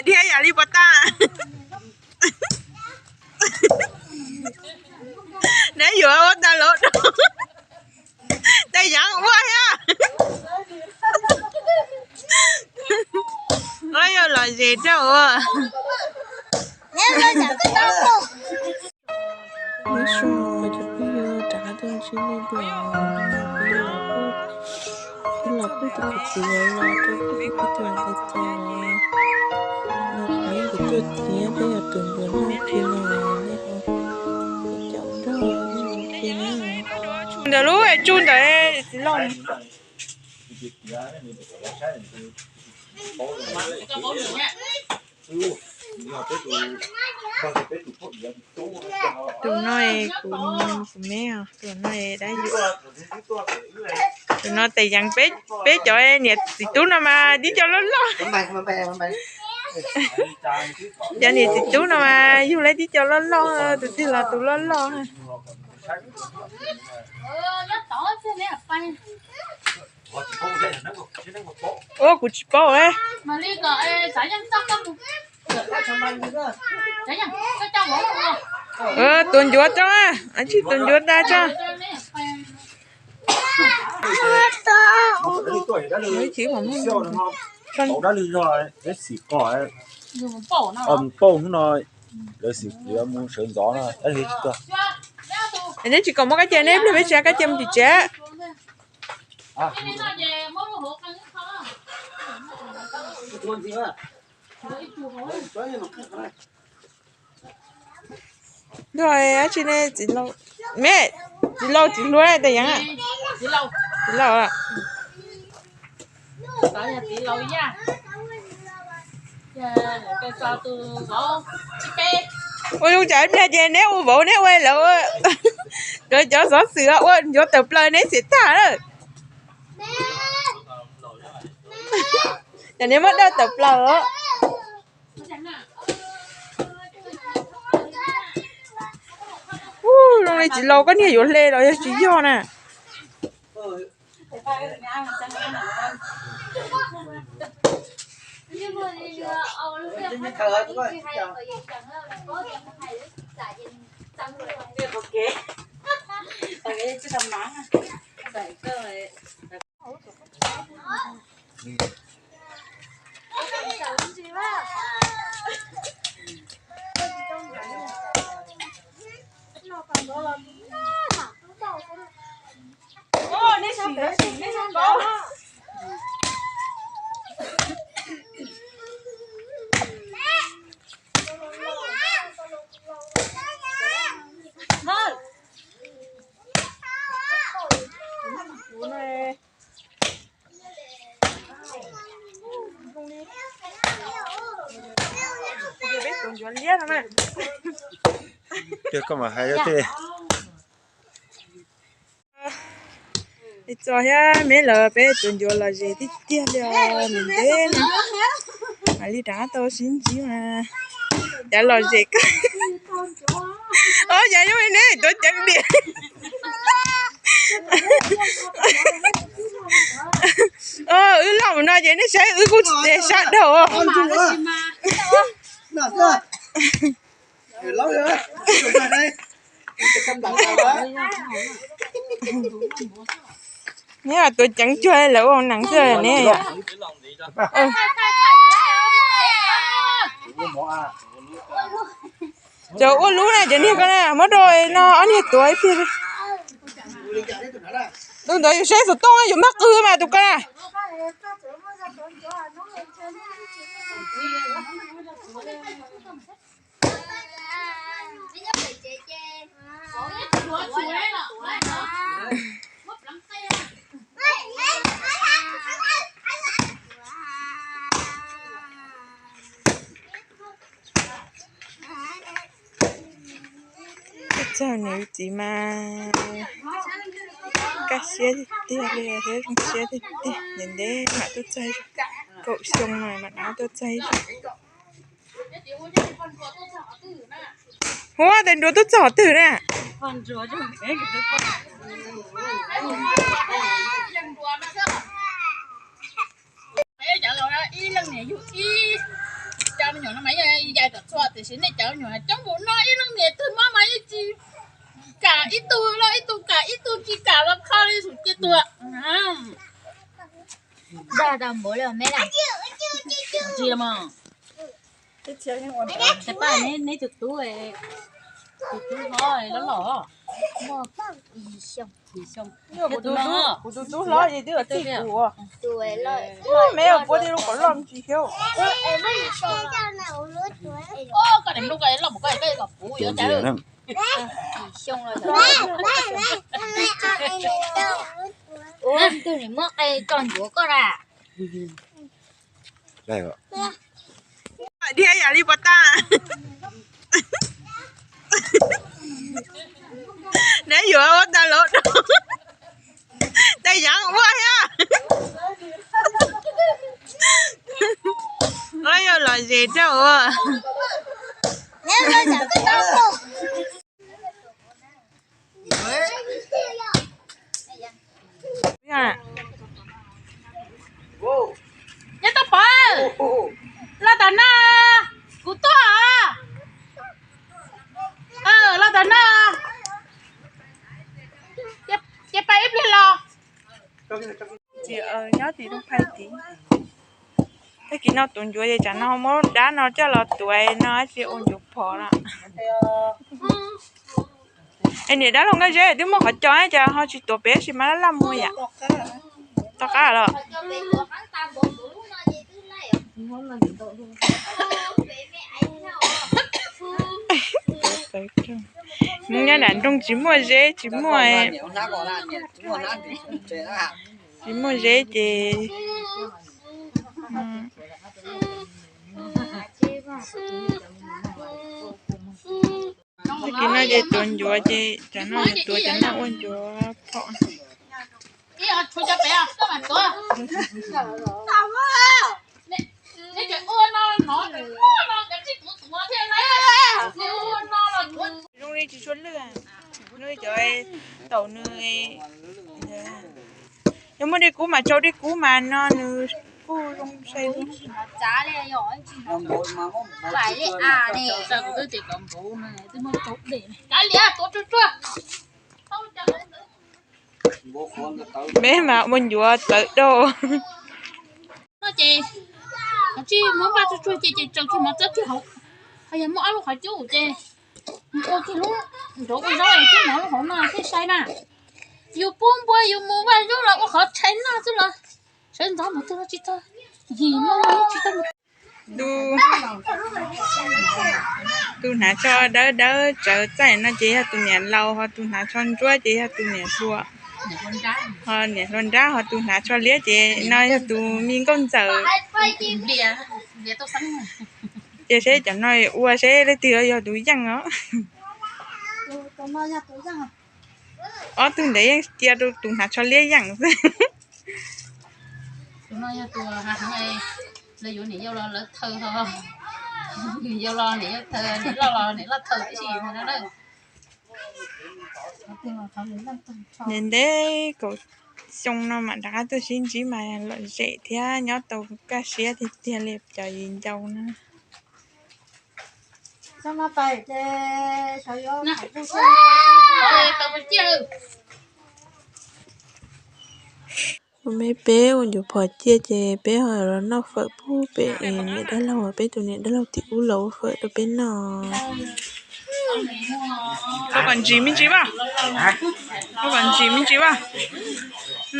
Dhia yam li puas tag. Neb yuav ua tag los rau. Tej yam ua thiab. Ua yog lom zem rau. Nyob zoo cov phooj ywg, rov qab tuaj ntsib nej dua. Ib los kuj tus kwv txiv los rau kuj tus kwv txiv ntawd ces no peb kuv tuaj tias peb yog tus ncuav noj ki no nej ho caum nrog ki na. Ntawm lub tsuj ntawd txiv lauj. Tus no kuv, kuv me, tus no dab yuav. Tus no tes yees, peb cov niam txiv tub no mas tib co loj loj. Cov niam txiv tub no mas yug lawv tib co loj loj, tus twg los tus loj loj. Ua kuv tsis paub. Tuav ncuav tso, tsis tuav ncuav tas tso. Dab lwg zog, peb xim qos, mus pauj hnub no, lawv xim mus sawv ntxov no, dab lwg tsis tuag. Neb tsis kom muaj kab cia neb pliag peb tsis kab cia mus tim tsev. Ntuj, dab tsi ne txiv lauj? Me, txiv lauj txiv hluas tes yees. Txiv lauj. Ua zoo tsam ib pliag ces neb ua vauv neb ua lawv, nkawd cov xov xwm ua ncuav tawm plaws neb xiam tag lawm. Cov neb muab dawj tawm plaws. Ub, zoo li txiv laus koj niag yuav hle los yog tsis yog na. Ces koj mam hais tias, txo thiab me lawv peb tuav ncuav los ze tiag tiag li os, ntev ntev no mam li rov qab tau sib ntsib mas. Cas los ze kawg. Os, cas zoo li neb tuav ceev diam. Wb los mus no ces nej saib wb kuj tsis tes sab dhau. Neb tuav ceev cuag lawv ua nees xwb ne. Cov ua lub na, cov niag ko na, muab rau no ob niag tuav ib pliag li. Tus ntawd yus saib xov tooj yuav mag qw mas tus ko na. Tuaj txog niam txiv mas kaj siab tiag tiag li thiab zoo siab tiag tiag. Ntev ntev mam tuaj txog, kaum xyoo no mam rov tuaj txog. Huab, tes nruas tuaj txog qhov twg na? No mas yog yais kom txhua tiam sis nej cov nyuam coob npaum no ib leej niam twg mob mas yeej tsis kam ib tug los ib tug kam ib tug tsis kam los kho li sum cia tuag. Dag tau npaum li me na. Tsis los mas. Neb tus tub, tus tub hlob loj loj, muaj yim xyoo. Kuv tus tub hlob ces twb txij kuv. Me puab tej lub qhov loj tsis xyov. Koj niam loj mus koj kom puv yuav cas. Ua twg nim muab qe tso ncuav koj na. Dhia yam li puas tag. Neb yuav ua tag los rau. Tej yam ua thiab. Los yog los zes rau ua. Neb tuaj pov, los tom no, kuv tuaj. Los tom no, ces pais ib pliag los. Nyob tim lub phaj tid. Tag kis no tus ncuav ces tsam no muab dab no coj los tuav no tsis ua ncuav phom na. Es niam dab laug Nkaj Zeb twb muaj qhov cos cas ho tsis tuav pem tab sis mas laj laj muag yam. Tom qab los. Mus nyob nram nroog tsis muaj zeb tsis muaj, tsis muaj zeb ces tag kis no ces tuav ncuav ces tsam no tuav tsam no ua ncuav phom. Zoo li tsis tshua lwj, zoo li cov taum nws. Yog muaj dej kub mas tsau dej kub mas no nws kuj zoo sai. Peb mas ua ncuav tawv dau. No ces, tsis muab npaj tsuag tsuag ces ces tsaws kiag mov txob kiag hauv, ho yog muaj ob lub qhov cub ces ua kiag lub nrauv ua zaub es cub mov lub hauv no thiaj sai na. Yus pub npua yus mus vaj zaub los ua qhov tshais noj xwb los sawv ntxov mus twg los tsis txog, yim no los tsis tau. Tus hnav tsho dawb dawb tsawv txaij no ces yog tus niam laus, ho tus hnav tsho ntsuab ces yog tus niam hluas, ho niam hluas nrab, ho tus hnav tsho liab ces no yog tus me nkauj ntxawm. Ces seb cov no ua seb leej twg yog tus yeej os. Ob tug ntawd yeej cia rau tus hnav tsho liab yeem xwb. Tus no yog tus hnav heev, lawv yuav niam yau los lawv thaw, niam yau los niam yau thaw, niam loj los niam loj thaw tib si no na. Ntev ntev kaum xyoo no mam rov qab tuaj sib ntsib mas lom zem thiab nyob tau kaj siab tiag tiag li cov viv ncaus na. Ua me peb ua ncuav phom ciaj ces peb ho los noj fawm pub pem niam dab laug, peb tus niam dab laug tim ub los ua fawm rau peb noj. Ua kom ntsis me ntsis mas, ua kom ntsis me ntsis mas.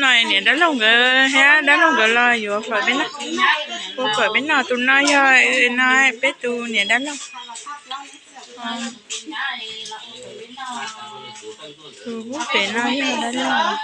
No niam dab laug nkawd thiab dab laug nkawd los yuav fawm peb noj, ua fawm peb noj. Tus no yog no peb tus niam dab laug. Tus pem no yog dab laug.